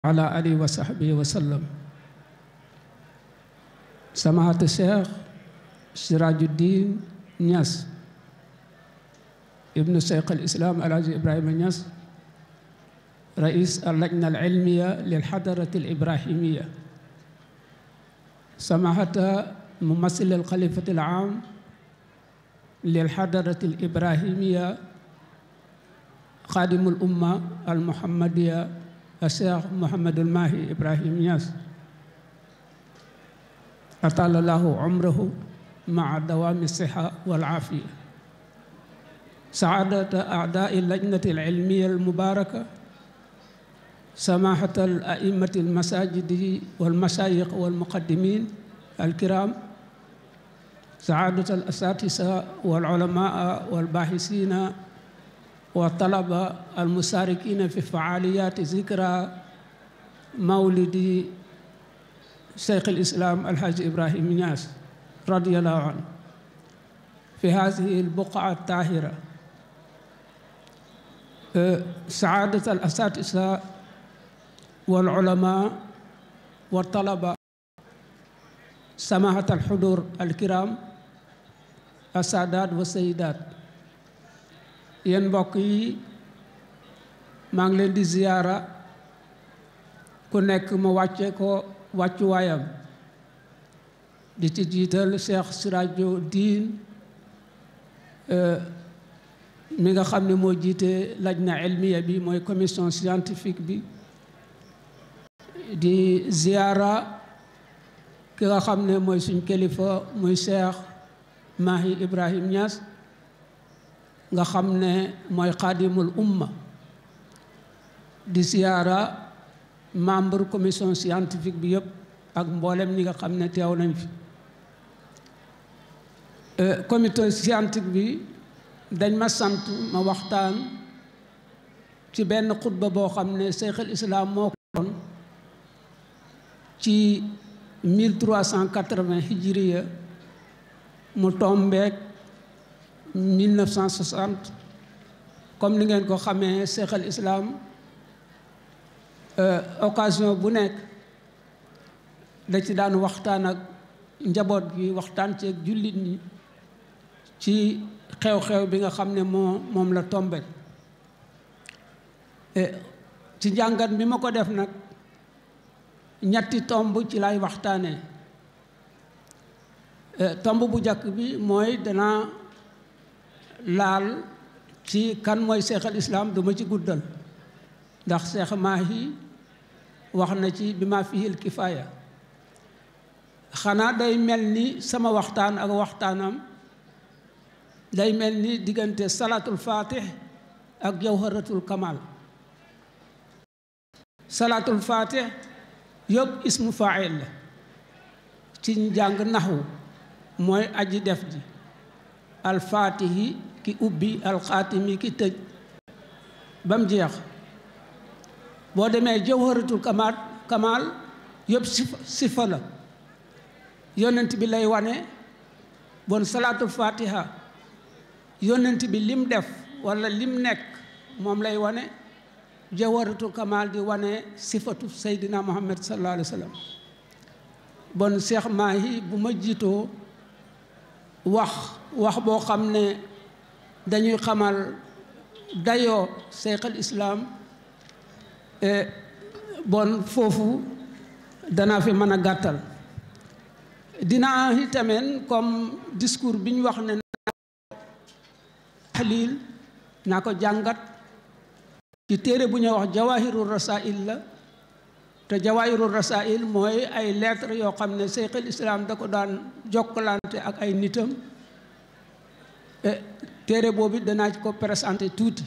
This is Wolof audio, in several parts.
على آله وصحبه وسلم. سماحة الشيخ سراج الدين نياس ابن شيخ الإسلام الحاج إبراهيم نياس رئيس اللجنة العلمية للحضارة الإبراهيمية. سماحة ممثل الخليفة العام للحضارة الإبراهيمية خادم الأمة المحمدية الشيخ محمد الماهي إبراهيم نياس أطال الله عمره مع دوام الصحة والعافية. سعادة أعضاء اللجنة العلمية المباركة، سماحة الأئمة المساجد والمشايخ والمقدمين الكرام، سعادة الأساتذة والعلماء والباحثين والطلبة المشاركين في فعاليات ذكرى مولد شيخ الإسلام الحاج إبراهيم نياس رضي الله عنه في هذه البقعة الطاهرة. سعادة الأساتذة والعلماء والطلبة، سماحة الحضور الكرام، السادات والسيدات، yéen mbokk yi maa ngi leen di ziyaara ku nekk ma wàcce ko wàccuwaayam di ci jiital Cheikh Sirajo Diin mi nga xam ne moo jiite lajna ilmiya bi mooy commission scientifique bi, di ziyaara ki nga xam ne mooy suñ kilifa muy Cheikh Mahi Ibrahim Niass nga xam ne mooy xaadimul umma, di siyaara membre commission scientifique bi yëpp ak mboolem ñi nga xam ne teew nañ fi. comité scientifique bi dañ ma sant ma waxtaan ci benn xutba boo xam ne Cheikhul Islam moo ko doon ci 1380 hijriya mu tombeek 1960. comme ni ngeen ko xamee Cheikh al Islam occasion bu nekk da ci daan waxtaan ak njaboot gi, waxtaan ci ak jullit ñi ci xew-xew bi nga xam ne moom la tombe. ci njàngat bi ma ko def nag ñetti tomb ci lay waxtaanee. tomb bu njëkk bi mooy danaa laal ci kan mooy Cheikh al Islam, duma ci guddal ndax Cheikh Mahi wax na ci bi ma fihil kifaaya. xanaa day mel ni sama waxtaan ak waxtaanam day mel ni diggante salatul fatih ak jawharatul kamal. salatul fatih yëpp ismu fa'il la ci njàng naxwu, mooy aji def ji, alfaatihi ki ubbi, alxaatimi ki tëj ba mu jeex. boo demee jawharatul kamal yëpp sifa la, yonent bi lay wane. bon salaatul fatiha yonent bi lim def wala lim nekk moom lay wane. jawharatul kamal di wane sifatu Seydina Muhammad sallallahu alayhi wa sallam. bon Cheikh Mahi bu ma jiitoo wax boo xam ne dañuy xamal dayoo Cheikh al Islam, bon foofu danaa fi mën a gàttal. dinaa itamit comme discours bi ñu wax ne tahlil naa ko jàngat ci téere bu ñuy wax jawahirul rasail la. te jawahirul rasail mooy ay lettres yoo xam ne Cheikh al Islam da ko daan jokkalante ak ay nitam. téere boobu danaa ci ko présenté tuuti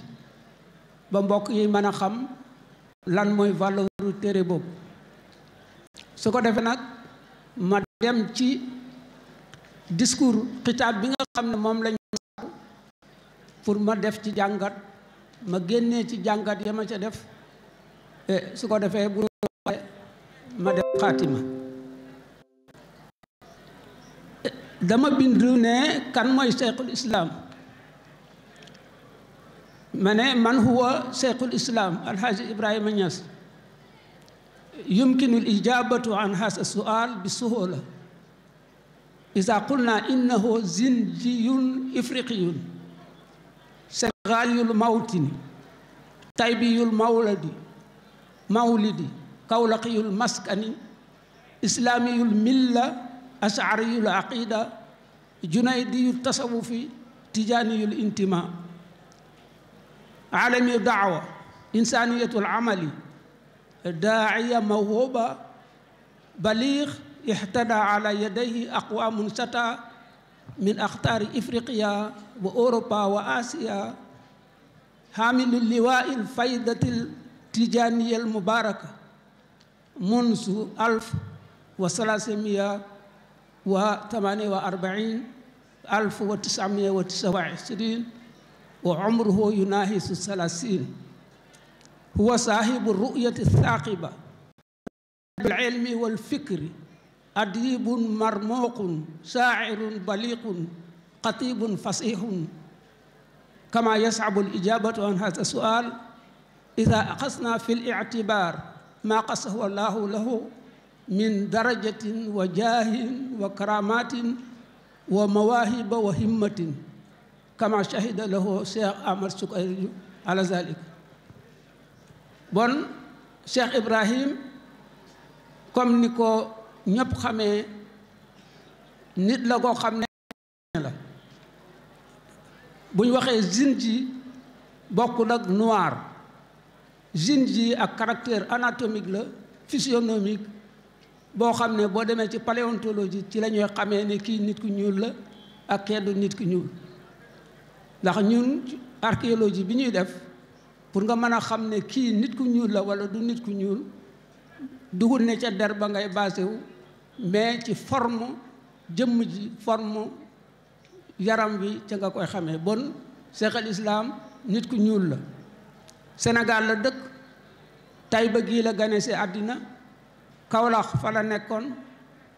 ba mbokk yi mën a xam lan mooy valeur téere boobu. su ko defee nag ma dem ci discours xitaab bi nga xam ne moom lañu pour ma def ci jàngat, ma génnee ci jàngat ya ma ca def. su ko defee bu ma def xaatima. dama bind ne kan mooy Cheikhul Islam. ma ne man huwa Cheikhul Islam alhaji Ibrahima Niass يمكن الإجابة عن هذا السؤال بسهولة إذا قلنا إنه زنجي إفريقي سنغالي الموطن طيبي المولد مولدي كولقي المسكن إسلامي الملة أشعري العقيدة جنيدي التصوف تجاني الانتماء عالمي الدعوة إنسانية العمل داعية موهوبة بليغ اهتدى على يديه أقوام شتى من أقطار إفريقيا وأوروبا وآسيا حامل اللواء الفائدة التجانية المباركة منذ 1348 1929 وعمره يناهز 30. هو صاحب الرؤية الثاقبة بالعلم والفكر أديب مرموق شاعر بليغ خطيب فصيح كما يصعب الإجابة عن هذا السؤال إذا أخذنا في الاعتبار ما قصه الله له من درجة وجاه وكرامات ومواهب وهمة كما شهد له شيخ أحمد سكيري على ذلك. bon Cheikh Ibrahim comme ni ko ñëpp xamee nit la koo xam ne la bu ñu waxee zinji bokkul ak noir zinji ak caractère anatomique la physionomique boo xam ne boo demee ci paléontologie ci la ñuy xamee ne kii nit ku ñuul la ak keddu nit ku ñuul ndax ñun archéologie bi ñuy def pour nga mën a xam ne kii nit ku ñuul la wala du nit ku ñuul dugul ne ca der ba ngay basé wu mais ci forme jëmm ji forme yaram wi ca nga koy xamee. bon Cheikh al Islam nit ku ñuul la Sénégal la dëkk Taïba gii la gane si àddina Kaolack fa la nekkoon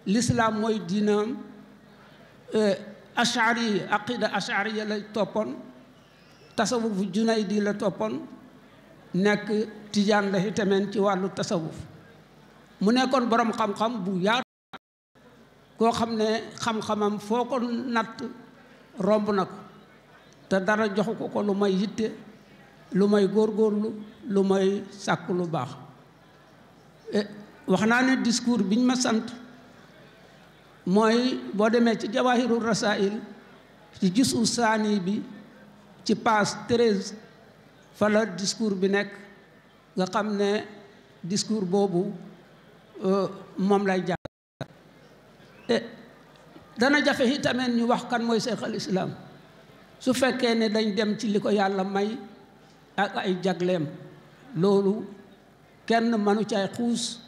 l'islam mooy diinaam ashari aqida ashariya la toppoon tasawuf Junaydi la toppoon nekk tijaan la itamit ci wàllu tasawuf mu nekkoon borom xam-xam bu yaatu koo xam ne xam-xamam foo ko natt romb na ko te dara joxu ko lu may yitte lu may góorgóorlu lu may sàkk lu baax. wax naa ne discours biñ ma sant mooy boo demee ci Jawahirul Rasail ci juzu saani bi ci page 13 fa la discours bi nekk nga xam ne discours boobu moom lay jàng. dana jafe itamit ñu wax kan mooy Cheikh al Islam su fekkee ne dañ dem ci li ko yàlla may ak ay jagleem loolu kenn mënu caay xuus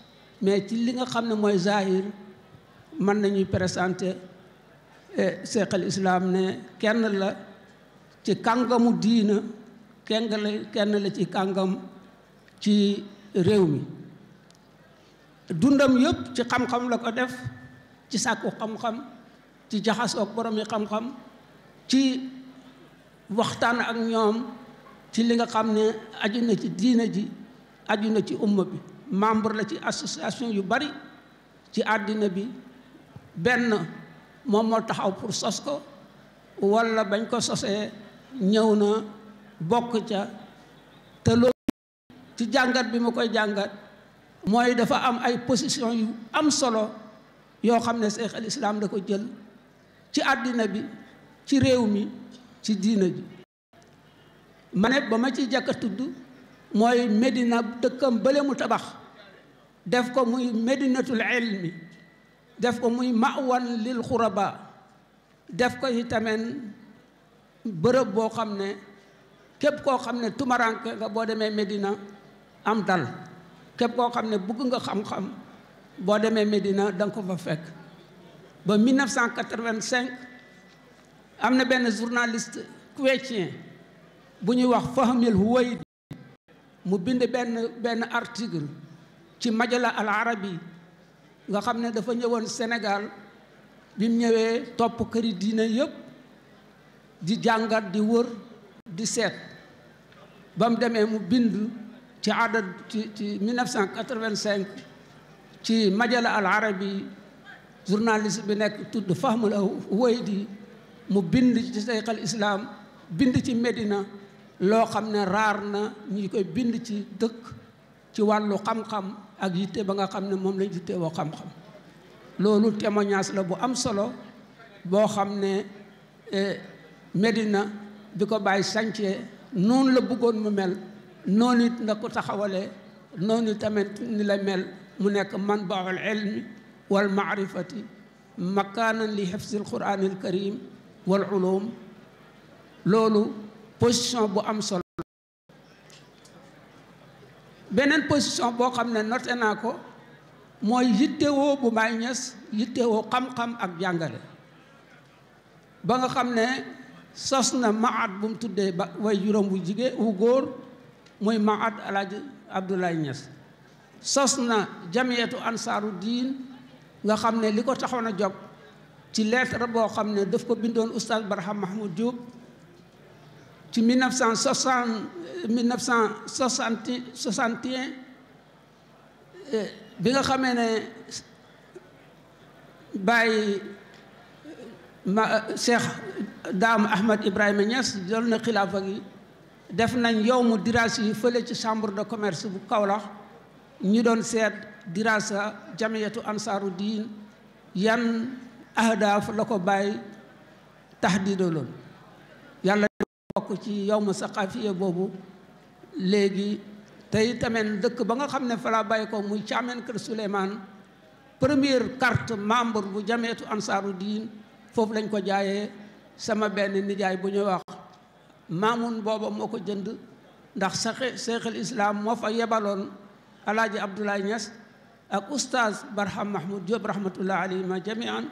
mais ci li nga xam ne mooy zahir mën nañuy présenter Cheikh al Islam ne kenn la ci kàngamu diina kenn la ci kàngam ci réew mi. dundam yëpp ci xam-xam la ko def ci sàkku xam-xam ci jaxasoog borom yi xam-xam ci waxtaan ak ñoom ci li nga xam ne aju na ci diina ji aju na ci umma bi. membre la ci association yu bari ci àddina bi benn moom moo taxaw pour sos ko walla bañ ko sosee ñëw na bokk ca te loolu ci jàngat bi ma koy jàngat mooy dafa am ay position yu am solo yoo xam ne Cheikh al Islam da ko jël ci àddina bi ci réew mi ci diina ji. ma ne ba ma ci jàkka tudd mooy Medina dëkkam bële mu tabax def ko muy medinatul ilmi def ko muy mawan lil xuraba def ko itamit bërëb boo xam ne képp koo xam ne tumaranke nga boo demee Medina am dal képp koo xam ne bëgg nga xam-xam boo demee Medina da nga ko fa fekk. ba 1985 am na benn journaliste chrétien bu ñuy wax Fahmil Huwaydi mu bind benn article ci majala al arabi nga xam ne dafa ñëwoon Sénégal bi mu ñëwee topp këri diine yëpp di jàngat di wër di seet ba mu demee mu bind ci adat ci 1985 ci majala al arabi journaliste bi nekk tudd Fahmul Huwaydi mu bind ci Cheikh al Islam bind ci Medina loo xam ne raar na ñi koy bind ci dëkk ci wàllu xam-xam ak yitte ba nga xam ne moom lañ yitte woo xam-xam loolu témoignage la bu am solo boo xam ne Medina bi ko bàyyi sancee noonu la bëggoon mu mel noonu it na ko taxawalee noonu tamit ni la mel mu nekk manbaul ilmi wal maarifati makaanan li hifzil quraanil karim wal ulum loolu position bu am solo. beneen position boo xam ne noté naa ko mooy yittewoo bu Baay Ñas yittewoo xam-xam ak jàngale ba nga xam ne sos na maat bu mu tuddee ba way juróom wu jigéen wu góor muy maat Alaaji Abdoulaye Ñas sos na jamiyatu ansaaru diin nga xam ne li ko taxoon a jóg ci lettre boo xam ne daf ko bindoon oustaz Barham Mahmoud Diop ci 1961 bi nga xamee ne Baye Cheikh Daam Ahmad Ibrahima Niass jël na xilaafa gi def nañ yow mu dirasa yi fële ci chambre de commerce bu Kaolack ñu doon seet dirasa jamiyatu ansaaru diin yan ahdaaf la ko bàyyi taxdiidaloon yàlla bokk ci yow mu saqaafiya boobu léegi tey tamit dëkk ba nga xam ne fa la bàyyi ko muy Thiamène Kër Souleymane première carte membre bu jamiyatu ansaaru diin foofu lañ ko jaayee sama benn nijaay bu ñuy wax Maamun booba moo ko jënd ndax Cheikhul Islam moo fa yebaloon Alaaji Abdoulaye Niass ak oustaz Barham Mahmoud Diop rahmatullah alayhima jamian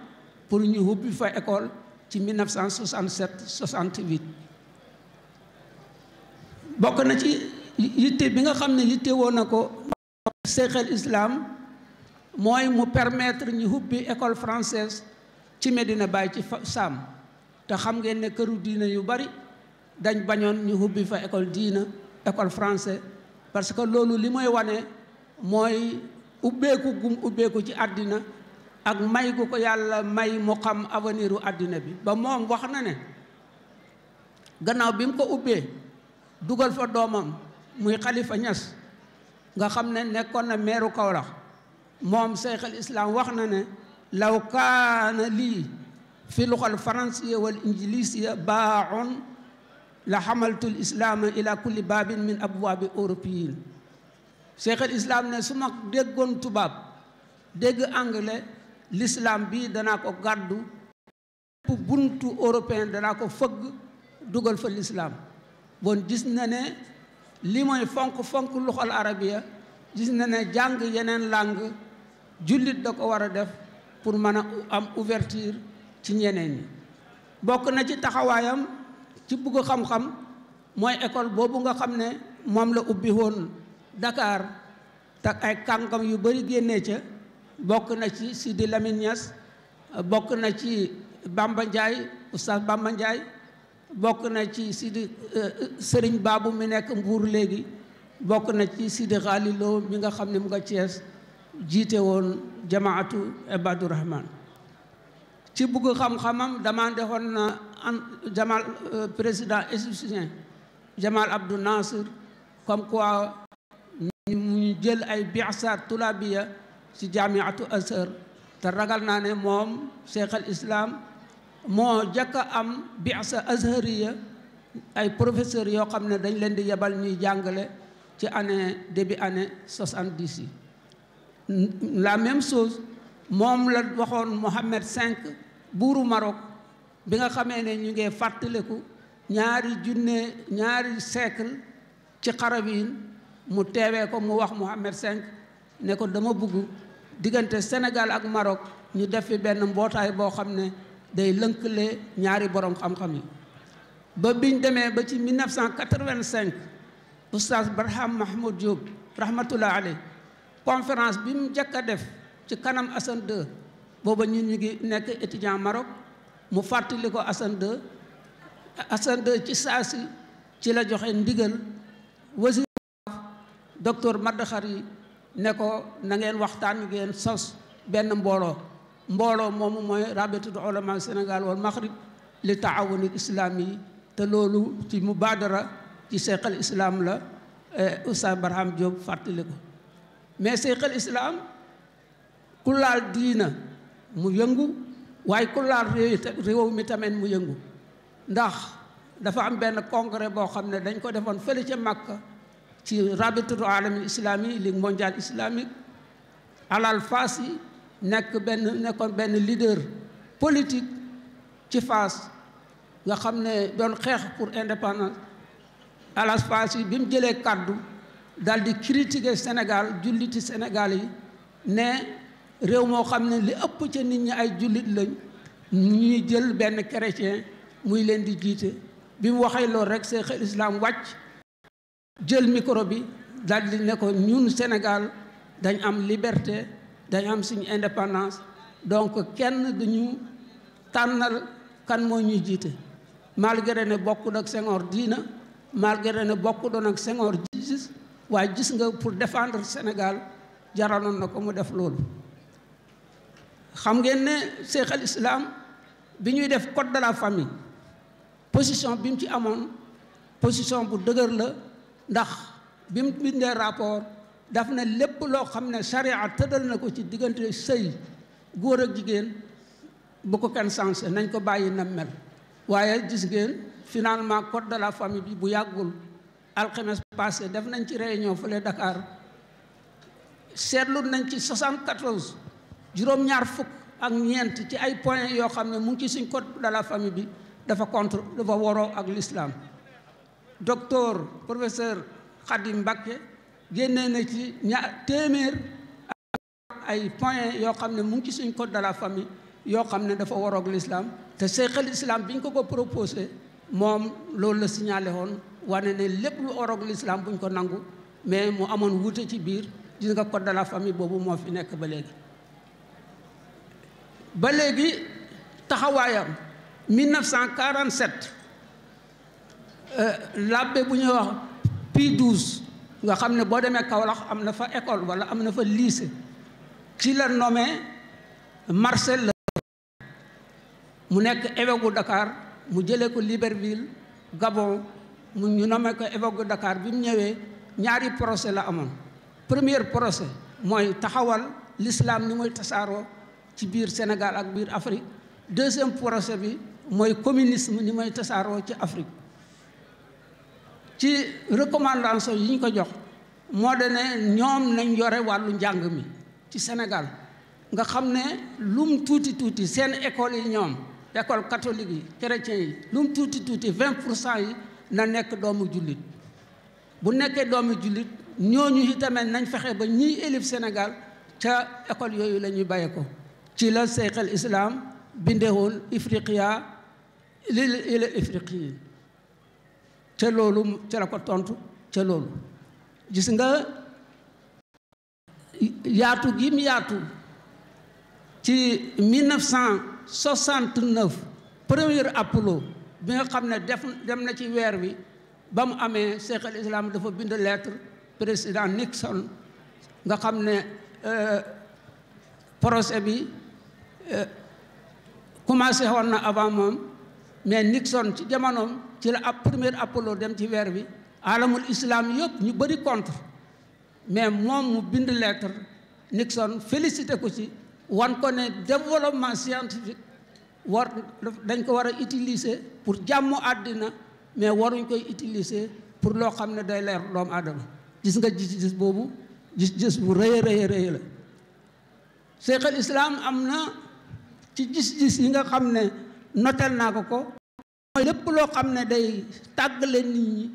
pour ñu hubbi fa école ci 1967 68 bokk na ci yitte bi nga xam ne yitte woon na ko Cheikhul Islam mooy mu permettre ñu hubbi école française ci Medina Baye ci Sam te xam ngeen ne këru diina yu bari dañ bañoon ñu hubbi fa école diina école français parce que loolu li mooy wane mooy ubbeeku gum ubbeeku ci àddina ak may gu ko yàlla may mu xam avenir u àddina bi ba moom wax na ne gannaaw bi mu ko ubbee dugal fa doomam muy Khalifa Niass nga xam ne nekkoon na meeru Kaolack moom Cheikhul Islam wax na ne law kaana lii fi luxal faransiya wal injilisiya baaxoon la xamaltul islaama ila kulli baabin min abwaabi européenne Cheikhul Islam ne su ma déggoon tubaab dégg anglais l'islam bi danaa ko gàddu pour buntu européen danaa ko fëgg dugal fa l'islam bon gis na ne li mooy fonk luxal arabiya gis na ne jàng yeneen langue jullit da ko war a def pour mën a am ouverture ci ñeneen ñi bokk na ci taxawaayam ci bugg xam-xam mooy école boobu nga xam ne moom la ubbi woon Dakar te ay kàngam yu bari génnee ca bokk na ci Sidi Lamine Niass bokk na ci Bamba Ndiaye oustaz Bamba Ndiaye bokk na ci Sidi Serigne Babou mi nekk Mbuur léegi bokk na ci Sidi Khalilo mi nga xam ne mu nga Thiès jiite woon jamaatu Ibadu Rahman ci bugg xam-xamam demandé woon na Jamal président égyptien Jamal Abdou Nasser comme quoi ñu jël ay bi'sat tulabiya ci jamiatu Azhar te ragal naa ne moom Cheikhul Islam moo jëkk a am bi'sa azhariya ay professeurs yoo xam ne dañ leen di yebal ñuy jàngale ci début année 70 yi la même chose moom la waxoon Mohammed V buuru Maroc bi nga xamee ne ñu ngi fàttaliku ñaari siècle ci Qarawin mu teewee ko mu wax Mohammed V ne ko dama bëgg diggante Sénégal ak Maroc ñu def fi benn mbootaay boo xam ne day lënkale ñaari borom xam-xam yi ba biñ demee ba ci 1985 oustaz Barham Mahmoud Diop rahmatullah alayh conférence bi mu njëkk a def ci kanam Hassan II booba ñun ñu ngi nekk étudiant Maroc mu fàttali ko Hassan II ci saasi ci la joxe ndigal wasir docteur Maddakhari ne ko na ngeen waxtaan ngeen sos benn mbooloo moomu mooy rabitatu ulama Sénégal wal Maghrib li taawuni islaami yi te loolu ci mubaadara ci Cheikh al Islam la Oustaz Barham Diop fàttali ko mais Cheikh al Islam ku laal diina mu yëngu waaye ku laal réew mi tamit mu yëngu ndax dafa am benn congrès boo xam ne dañ ko defoon fële ca Makka ci rabitatu alamin islami ligue mondiale islamique alal Fass yi nekkoon benn leader politique ci Fass nga xam ne doon xeex pour indépendance alal Fass yi bi mu jëlee kàddu daal di critiquer Sénégal julliti Sénégal yi ne réew moo xam ne li ëpp ca nit ñi ay jullit lañ ñuy jël benn chrétien muy leen di jiite bi mu waxee loolu rek Cheikh al Islam wàcc jël micro bi daal di ne ko ñun Sénégal dañ am liberté dañ am suñu indépendance donc kenn duñu tànnal kan moo ñuy jiite malgré ne bokk ak Senghor diina malgré ne bokk doon ak Senghor gis waaye gis nga pour défendre Sénégal jaraloon na ko mu def loolu xam ngeen ne Cheikh al Islam bi ñuy def code de la famille position bi mu ci amoon position bu dëgër la ndax bi mu bindee rapport daf ne lépp loo xam ne charia tëddal na ko ci diggante sëy góor ak jigéen bu ko kenn sensé nañ ko bàyyi na mel waaye gis ngeen finalement code de la famille bi bu yàggul alxames passé def nañ ci réunion fële Dakar seetlu nañ ci 74 juróom-ñaar fukk ak ñeent ci ay points yoo xam ne mu ngi ci suñ code de la famille bi dafa waroo ak l'islam docteur professeur Khadim Mbacké génnee na ci téeméer ay points yoo xam ne mu ngi ci suñ code de la famille yoo xam ne dafa waroo ak l'islam te Cheikh al Islam bi ñu ko proposé moom loolu la signalé woon wane ne lépp lu waroo ak l'islam buñ ko nangu mais mu amoon wuute ci biir gis nga code de la famille boobu moo fi nekk ba léegi taxawaayam 1947 l'abbé bu ñuy wax Pie XII nga xam ne boo demee Kaolack am na fa école wala am na fa lycée ci la nommé Marcel mu nekk évêque bu Dakar mu jëlee ko Libreville Gabon ñu nommé ko évêque bu Dakar bi mu ñëwee ñaari procès la amoon premier procès mooy taxawal l'islam ni muy tasaaroo ci biir Sénégal ak biir Afrique deuxième procès bi mooy communisme ni mooy tasaaroo ci Afrique ci recommandation yi ñu ko jox moo de ne ñoom nañ yore wàllu njàng mi ci Sénégal nga xam ne lum tuuti seen école yi ñoom école catholique yi chrétiens yi lum tuuti 20% yi na nekk doomu jullit bu nekkee doomu jullit ñooñu itamit nañ fexe ba ñiy élif Sénégal ca école yooyu la ñuy bàyyee ko ci la Cheikh al Islam bindewoon Ifriqiya lil Ifriqiyin ca loolu ca la ko tontu ca loolu gis nga yaatu gi mu yaatu ci 1969 premier Apollo bi nga xam ne dem na ci weer wi ba mu amee Cheikh al Islam dafa bind lettre président Nixon nga xam ne procès bi commencé woon na avant moom mais Nixon ci jamonoom ci la ab premier Apollo dem ci weer bi alamul islam yëpp ñu bëri contre mais moom mu bind lettre Nixon félicité ko ci wan ko ne développement scientifique dañ ko war a utiliser pour jàmm àddina mais waruñ koy utiliser pour loo xam ne day leer doomu aadama gis nga gis boobu gis bu rëy la Cheikh al Islam am na ci gis-gis yi nga xam ne notel naa ko mooy lépp loo xam ne day tàggale nit ñi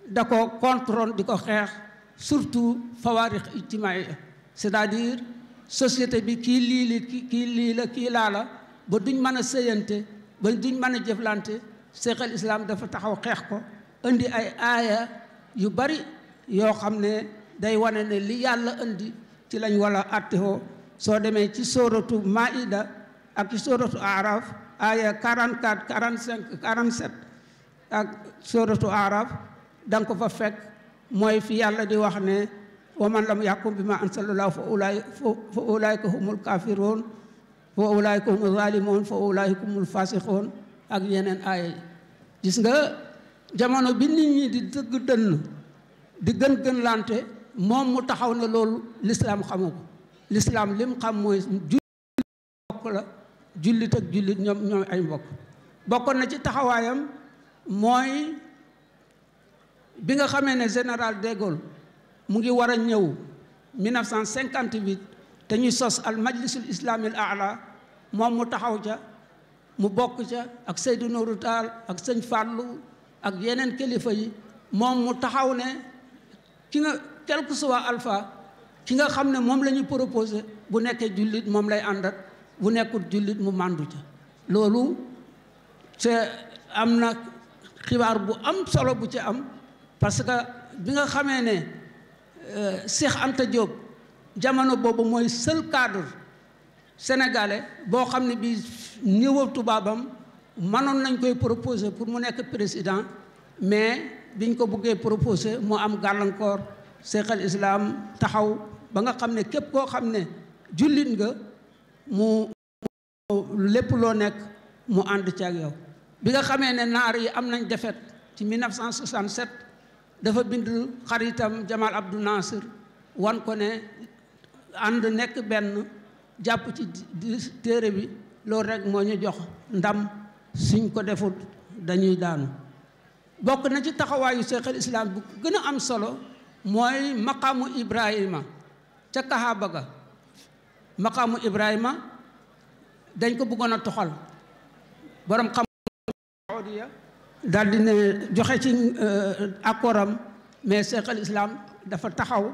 da ko contrôle di ko xeex surtout fawaarix ijtimaaya c'est-à-dire société bi kii lii la kii laa la ba duñ mën a sëyante ba duñ mën a jëflante Cheikh al Islam dafa taxaw xeex ko indi ay aaya yu bari yoo xam ne day wane ne li yàlla indi ci lañ wala attewoo soo demee ci sóoratu Maïda ak ci sóoratu Araf aaya 44 45 47 ak sóoratu Araf da nga ko fa fekk mooy fi yàlla di wax ne wa man lam yaxkum bi ma anzalallahu fa ulaika humul kafirun fa ulaika humul zalimun fa ulaika humul fasiqun ak yeneen aaya gis nga jamono bi nit ñi di dëgg dënn di gën lante moom mu taxaw ne loolu lislaam xamu ko lislaam lim xam mooy jullit bokk la jullit ak jullit ñoom ay mbokk bokkoon na ci taxawaayam mooy bi nga xamee ne général de Gaulle mu ngi war a ñëw 1958 te ñuy sos al majlisul islamil aala moom mu taxaw ca mu bokk ca ak Seydou Nourou Tall ak sëñ Fallou ak yeneen kilifa yi moom mu taxaw ne ki nga quel que soit alpha ki nga xam ne moom la ñu proposé bu nekkee jullit moom lay àndat bu nekkul jullit mu màndu ca loolu c'est am na xibaar bu am solo bu ci am parce que bi nga xamee ne Cheikh Anta Diop jamono boobu mooy seul cadre sénégalais boo xam ne bi niveau tubaabam mënoon nañ koy proposer pour mu nekk président mais biñ ko bëggee proposer mu am gàllankoor Cheikh al Islam taxaw ba nga xam ne képp koo xam ne jullit nga mu lépp loo nekk mu ànd ci ak yow bi nga xamee ne naar yi am nañ défaite ci 1967 dafa bind xaritam Jamal Abdou Nasser wan ko ne ànd nekk benn jàpp ci téere bi loolu rek moo ñu jox ndam suñ ko defut dañuy daanu bokk na ci taxawaayu Cheikh al Islam bu gën a am solo mooy maqaamu Ibrahima ca Kaaba ga maqaamu Ibrahima dañ ko bëggoon a toxal borom xam daal di ne joxe ci accord mais Cheikh al Islam dafa taxaw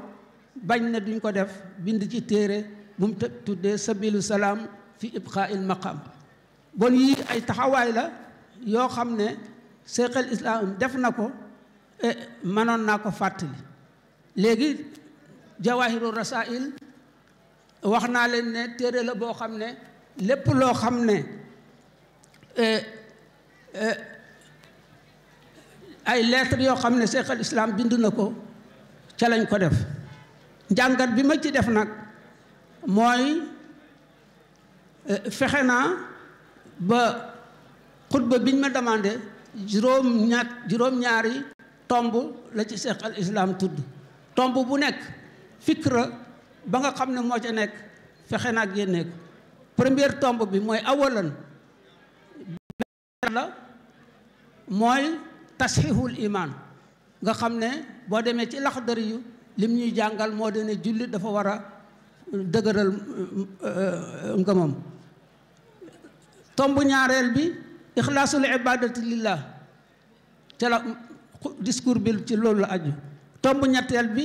bañ ne duñ ko def bind ci téere bu mu tuddee sabilu salaam fi ibqaa'il maqam bon yii ay taxawaay la yoo xam ne Cheikh al Islam def na ko mënoon naa ko fàttali léegi jawaahiru rasail wax naa leen ne téere la boo xam ne lépp loo xam ne ay lettres yoo xam ne Cheikh al Islam bind na ko ca lañ ko def njàngat bi ma ci def nag mooy fexe naa ba xutba biñ ma demandé juróom-ñaari tomb la ci Cheikh al Islam tudd tomb bu nekk fikra ba nga xam ne moo ca nekk fexe naa génne ko première tomb bi mooy awalan la mooy tasxiixul iman nga xam ne boo demee ci Laxdari yu lim ñuy jàngal moo de ne jullit dafa war a dëgëral ngëmam tomb ñaareel bi ixlaasul ibadati lillah ca la discours bi ci loolu la aju tomb ñetteel bi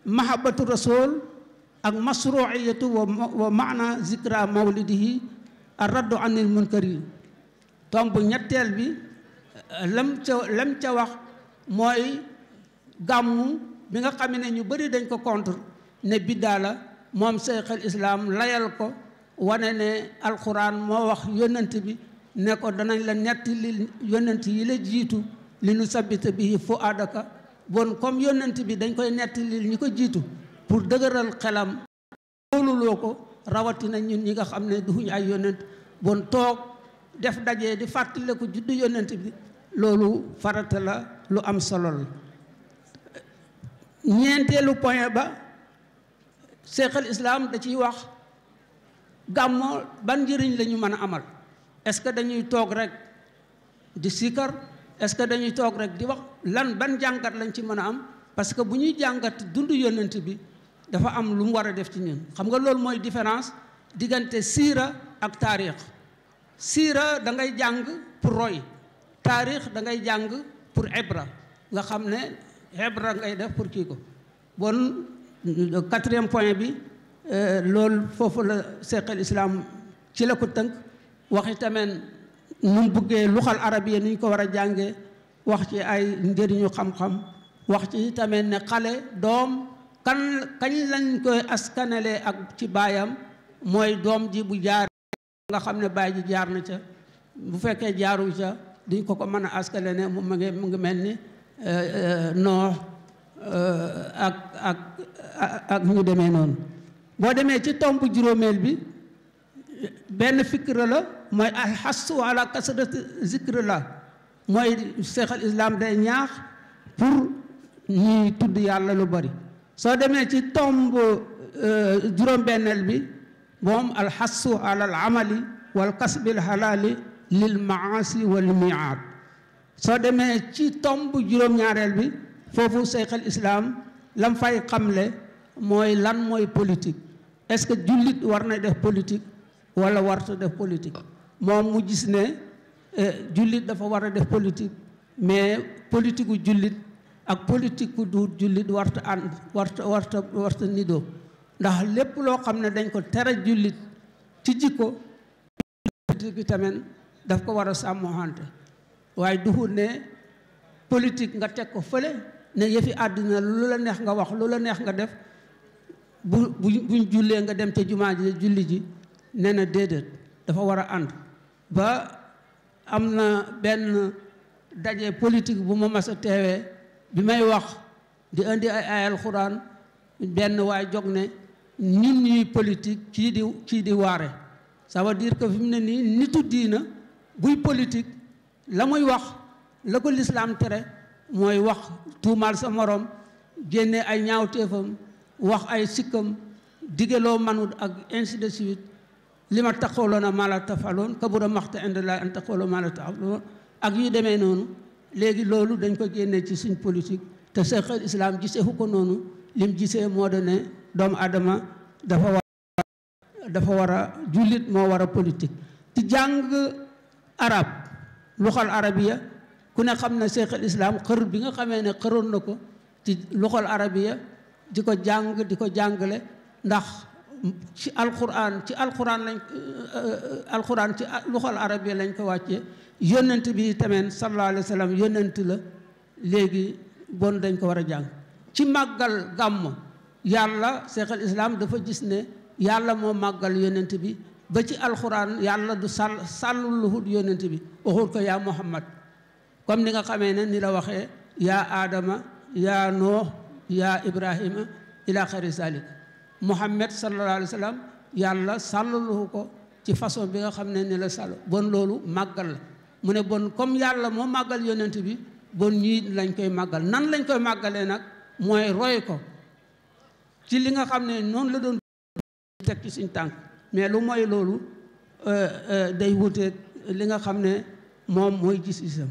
mahabbatu rasul ak masruiyatu wa maana zikra mawlidihi ar raddu anil munkari tomb ñetteel bi lam ca wax mooy gàmmu bi nga xam ne ñu bëri dañ ko contre ne biddaa la moom Cheikh al Islam layal ko wane ne alquran moo wax yónnent bi ne ko danañ la netti li yónnent yi la jiitu li nu sabita bi fu aadaka bon comme yónnent bi dañ koy netti li ñi ko jiitu pour dëgëral xelam looluloo ko rawatina ñun ñi nga xam ne duñu ay yónnent bon toog def daje di fàttale ko juddu yónnent bi loolu farata la lu am solo la ñeenteelu point ba Cheikh al Islam da ciy wax gàmmo ban njëriñ la ñu mën a amal est-ce que dañuy toog rek di sikar est-ce que dañuy toog rek di wax lan ban jàngat lañ ci mën a am parce que bu ñuy jàngat dund yónnent bi dafa am lu mu war a def ci ñun xam nga loolu mooy différence diggante siira ak taarix siira da ngay jàng pour roy taarix da ngay jàng pour ibra nga xam ne ibra ngay def pour kii ko bon quatrième point bi loolu foofu la Cheikh al Islam ci la ko tënk waxi tamit nu mu buggee luxal arabiya ni ñu ko war a jàngee wax ci ay njëriñu xam-xam wax ci tamit ne xale doom kañ lañ koy askanale ak ci baayam mooy doom ji bu jaar nga xam ne baay ji jaar na ca bu fekkee jaaru ca duñ ko mën a askale ne mu ngi mel ni Noox ak ñu demee noonu. boo demee ci tomb juróomeel bi benn fikra la mooy alxassu ala kasrati zikri la mooy Cheikh al Islam day ñaax pour ñuy tudd yàlla lu bari. soo demee ci tomb juróom-benneel bi moom alxassu ala al amali wal kasbil halali lil maasi wal miaad. soo demee ci tomb juróom-ñaareel bi foofu Cheikh al Islam lam fay xamle mooy lan mooy politique. est-ce que jullit war na def politique wala warta def politique. moom mu gis ne jullit dafa war a def politique mais politique gu jullit ak politique ku du jullit warta ànd warta nidoo ndax lépp loo xam ne dañ ko tere jullit ci jikko politique bi tamit daf ko war a sàmmoxante waaye duhut ne politique nga teg ko fële ne yëfi àddina lu la neex nga wax lu la neex nga def buñ jullee nga dem ca jumaa ji julli ji nee na déedéet dafa war a ànd. ba am na benn daje politique bu ma mas a teewee bi may wax di indi ay alxuraan benn waay jog ne ñun ñuy politique kii di waare. ça veut dire que fi mu ne nii nitu diina buy politique la muy wax la ko lislaam tere mooy wax tuumaal sa morom génne ay ñaawteefam wax ay sikkam digeloo manut ak ainsi de suite li ma taqooloona maa la tafaloon kabura maxta indallaahi an taqooloo maa la tafaloon ak yu demee noonu. léegi loolu dañ ko génnee ci suñ politique te Cheikh al Islam giseeku ko noonu lim gisee moo de ne doomu adama dafa war a jullit moo war a politique. ci jàng arab luxal arabiya ku ne xam ne Cheikh al Islam xër bi nga xamee ne xëroon na ko ci luxal arabiya di ko jàng di ko jàngale ndax ci alquran lañ alquran ci luxal arabiya lañ ko wàccee. yónnent bi tamit sallallahu alayhi wa sallam yónnent la léegi bon dañ ko war a jàng. ci màggal gàmmu yàlla Cheikh al Islam dafa gis ne yàlla moo màggal yónnent bi ba ci alxuraan yàlla du sàllul luhut yónnent bi waxul ko yaa Muhammad comme ni nga xamee ne ni la waxee yaa Adama yaa Nooh yaa Ibrahima ila xayri zalik. Muhammad sallallahu alayhi wa sallam yàlla sàlluluhu ko ci façon bi nga xam ne ni la sàll bon loolu màggal la. mu ne bon comme yàlla moo màggal yonent bi bon ñii lañ koy màggal nan lañ koy màggalee nag mooy roy ko ci li nga xam ne noonu la doon teg ci suñ tànk mais lu mooy loolu day wuteeg li nga xam ne moom mooy gis-gisam.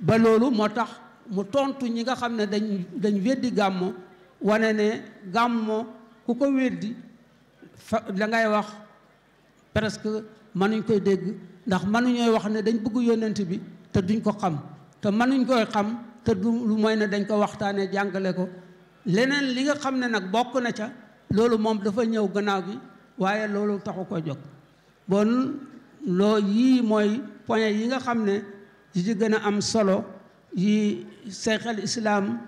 ba loolu moo tax mu tontu ñi nga xam ne dañ weddi gàmmo wane ne gàmmo ku ko weddi fa la ngay wax presque mënuñ koy dégg ndax mënuñooy wax ne dañ bëgg yónnent bi te duñ ko xam te mënuñ koy xam te du lu mooy ne dañ ko waxtaanee jàngale ko. leneen li nga xam ne nag bokk na ca loolu moom dafa ñëw gannaaw gi waaye loolu taxu ko jóg. bon loo yii mooy point yi nga xam ne yi ci gën a am solo yi Cheikh al Islam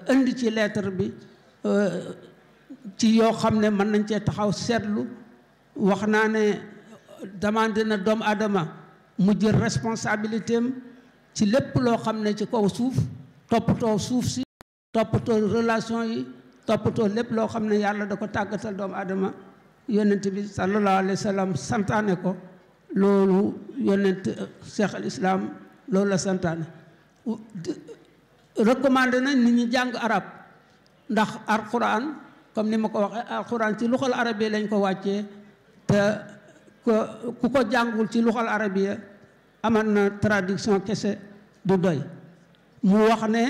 indi ci lettre bi ci yoo xam ne mën nañ cee taxaw seetlu. wax naa ne demandé na doomu adama mu jël responsabilité am ci lépp loo xam ne ci kaw suuf toppatoo suuf si toppatoo relation yi toppatoo lépp loo xam ne yàlla da ko tàggatal doomu adama. yonent bi sallallahu alayhi wa sallam santaane ko loolu yonent Cheikh al Islam loolu la santaane. recommandé na nit ñi jàng arab ndax alquran comme ni ma ko waxee alquran ci luxal arabiya lañ ko wàccee te ku ko jàngul ci luxal arabiya aman na traduction kese du doy. mu wax ne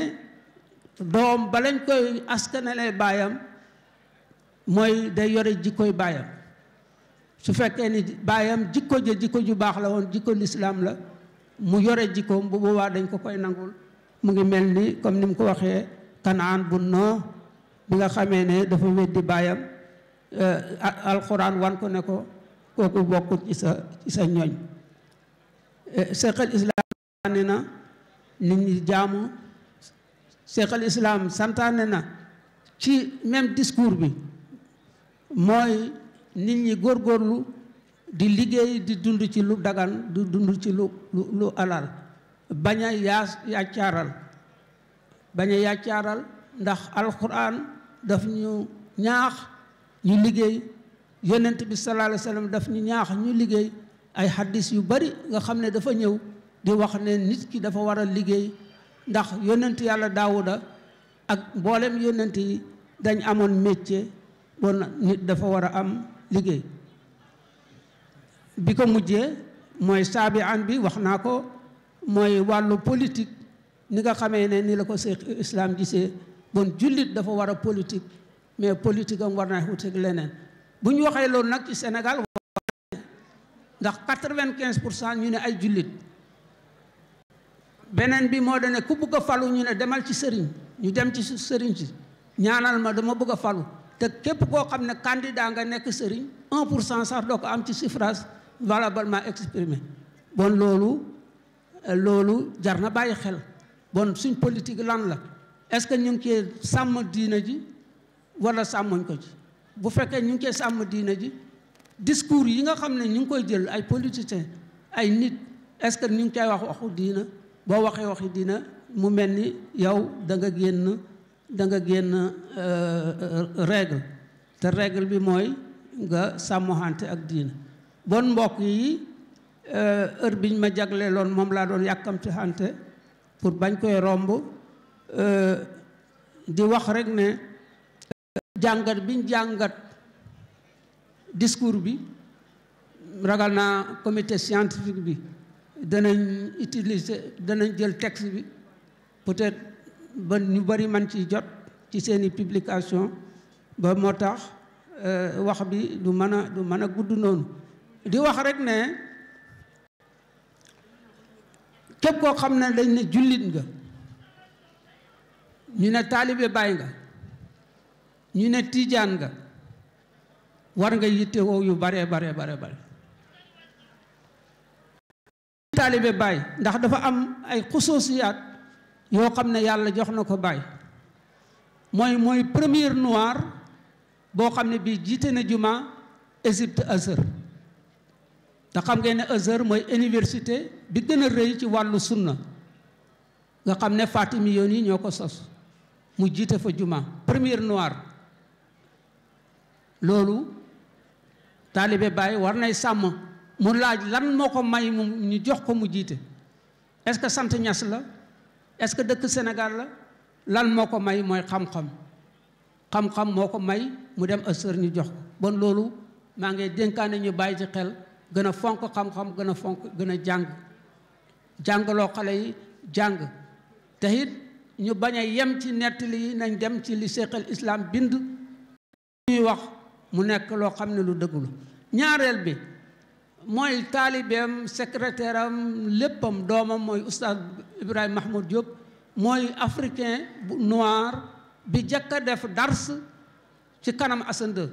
doom ba lañ koy askanale baayam mooy day yore jikkoy baayam su fekkee ni baayam jikko ju baax la woon jikko lislaam la mu yore jikkoom bu boobaa dañ ko koy nangul. mu ngi mel ni comme ni mu ko waxee Kanaan bu Nooh bi nga xamee ne dafa weddi baayam alxuraan wan ko ne ko kooku bokkut ci sa ñoñ. Cheikh al Islam santaane na nit ñi jaamu. Cheikh al Islam santaane na ci même discours bi mooy nit ñi góorgóorlu di liggéey di dund ci lu dagan di dund ci lu alal bañ a yàccaaral bañ a yàccaaral ndax alquran daf ñu ñaax ñu liggéey yonent bi sallallahu alayhi wa sallam daf ñu ñaax ñu liggéey ay hadis yu bari nga xam ne dafa ñëw di wax ne nit ki dafa war a liggéey ndax yonent yàlla daawuda ak mboolem yonent yi dañ amoon métier bon nit dafa war a am liggéey bi ko mujjee mooy saabi an bi wax naa ko mooy wàllu politique ni nga xamee ne ni la ko Seex Islam gisee bon jullit dafa war a politique mais politique am war naa wuteeg leneen bu ñu waxee loolu nag ci Sénégal ndax 95% ñu ne ay jullit beneen bi moo dane ku bëgg a falu ñu ne demal ci sëriñ ñu dem ci sëriñ si ñaanal ma dama bëgg a falu te képp koo xam ne candidat nga nekk sëriñ 1% sax doo ko am ci suffrage valablement exprimé bon loolu jar na bàyyi xel bon suñ politique lan la est-ce que ñu ngi cee sàmm diina ji wala sàmmuñ ko ci bu fekkee ñu ngi cee sàmm diina ji discours yi nga xam ne ñu ngi koy jël ay politiciens ay nit est-ce que ñu ngi koy wax waxu diina boo waxee waxi diina mu mel ni yow da nga génn règle te règle bi mooy nga sàmmoxante ak diina bon mbokk yi heure biñ ma jagleeloon moom laa doon yàkkamti xante pour bañ koy romb di wax rek ne jàngat biñ jàngat discours bi ragal naa comité scientifique bi danañ jël texte bi peut-être ba ñu bari man ci jot ci seeni publication ba moo tax wax bi du mën a gudd noonu di wax rek ne képp koo xam ne dañ ne jullit nga ñu ne taalibe Baay nga ñu ne tiijaan nga war nga yittewoo yu bare taalibe Baay ndax dafa am ay xusuusiyaat yoo xam ne yàlla jox na ko Baay mooy premier noir boo xam ne bii jiite na juma Égypte Azhar te xam ngeen ne Azhar mooy université bi gën a rëy ci wàllu sunna nga xam ne Fatimi yoon yi ñoo ko sos mu jiite fa juma premier noir loolu taalibe Baay war nay sàmm mu laaj lan moo ko may mu ñu jox ko mu jiite est-ce que sant Ñas la est-ce que dëkk Sénégal la lan moo ko may mooy xam-xam moo ko may mu dem Azhar ñu jox ko bon loolu maa ngi dénkaane ñu bàyyi ci xel gën a fonk xam-xam gën a jàngaloo xale yi jàng te it ñu bañ a yem ci nettali yi nañ dem ci li Seex al Islam bind ñuy wax mu nekk loo xam ne lu dëggu la ñaareel bi mooy taalibeem secrétaire am léppam doomam mooy oustaz Ibrahima Mahmoud Diop mooy africain bu noir bi jëkk a def dars ci kanam Hassan II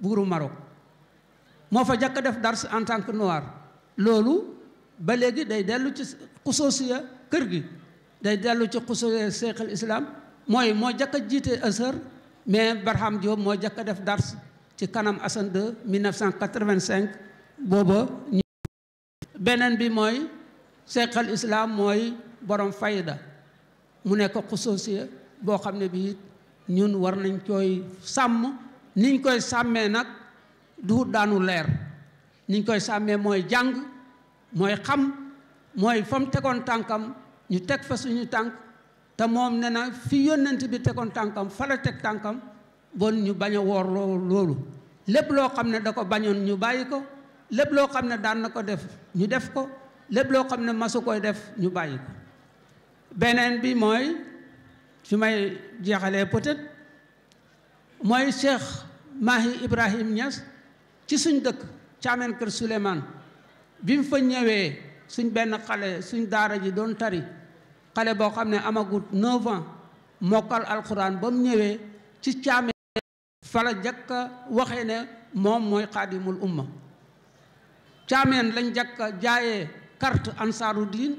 buuru Maroc moo fa jëkk a def dars en tant que noir loolu ba léegi day dellu ci xusuusiya kër gi day dellu ci xusuusiya Seex al Islam moo jëkk a jiite Azhar mais Barham Diop moo jëkk a def dars ci kanam Hassan II 1985 booba beneen bi mooy Seex al Islam mooy borom fayda mu nekk xusuusiya boo xam ne bii ñun war nañ koy sàmm niñ koy sàmmee nag du daanu leer niñ koy sàmmee mooy jàng mooy xam mooy fa mu tegoon tànkam ñu teg fa suñu tànk te moom ne na fi yónnent bi tegoon tànkam fa la teg tànkam bon ñu bañ a woor loolu lépp loo xam ne da ko bañoon ñu bàyyi ko lépp loo xam ne daan na ko def ñu def ko lépp loo xam ne masu koy def ñu bàyyi ko beneen bi mooy fi may jeexalee peut-être mooy Cheikh Mahi Ibrahim Niass ci suñ dëkk Thiamène Kër Souleymane bi mu fa ñëwee suñ benn xale suñ daara ji doon tari xale boo xam ne amagut 9 ans mokkal alxuraan ba mu ñëwee ci Thiamène fala jakka waxee ne moom mooy xaadimul umma Thiamène lañ jakka jaayee carte ansaaru diin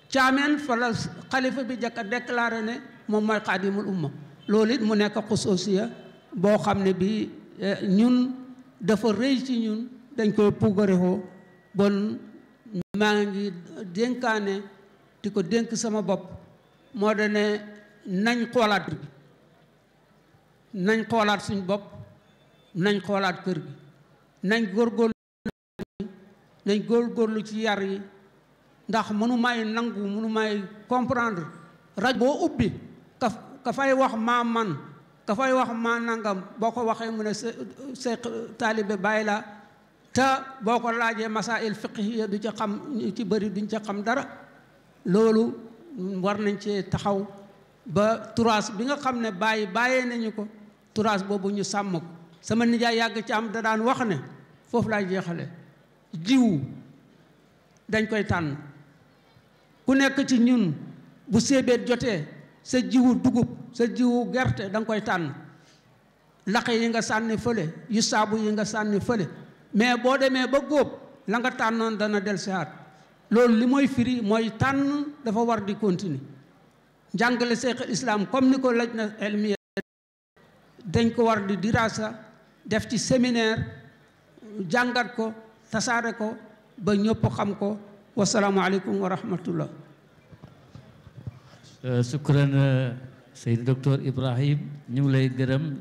Thiamène fala xalifa bi jakka déclaré ne moom mooy xaadimul umma loolu it mu nekk xusuusiya boo xam ne bi ñun dafa rëy ci ñun dañ koy puugarewoo bon maa ngi dénkaane di ko dénk sama bopp moo da ne nañ xoolaat kër gi nañ xoolaat suñ bopp nañ xoolaat kër gi nañ góorgóorlu ci yar yi ndax mënu may nangu mënu may comprendre rajo boo ubbi ka fay wax maa man ka fay wax maa nangam boo ko waxee mu ne sa taalibe bàyyi la te boo ko laajee masail fiqhiya du ca xam ci bëri duñ ca xam dara loolu war nañ cee taxaw ba turaas bi nga xam ne bàyyee nañu ko turaas boobu ñu sàmm ko sama nijaay yàgg ci am da daan wax ne foofu laay jeexale jiwu dañ koy tànn ku nekk ci ñun bu séebeet jotee sa jiwu dugub sa jiwu gerte da nga koy tànn laqe yi nga sànni fële yu saabu yi nga sànni fële mais boo demee ba góob la nga tànnoon dana del siaat loolu li mooy firi mooy tànn dafa war di continuer njàngale Seex Islam comme ni ko lajna elmiya dañ ko war di dirasa def ci séminaire jàngat ko tasaare ko ba ñëpp xam ko wasalaamu aleykum wa rahmatullah. Sukran Seydi Docteur Ibrahim ñu ngi lay gërëm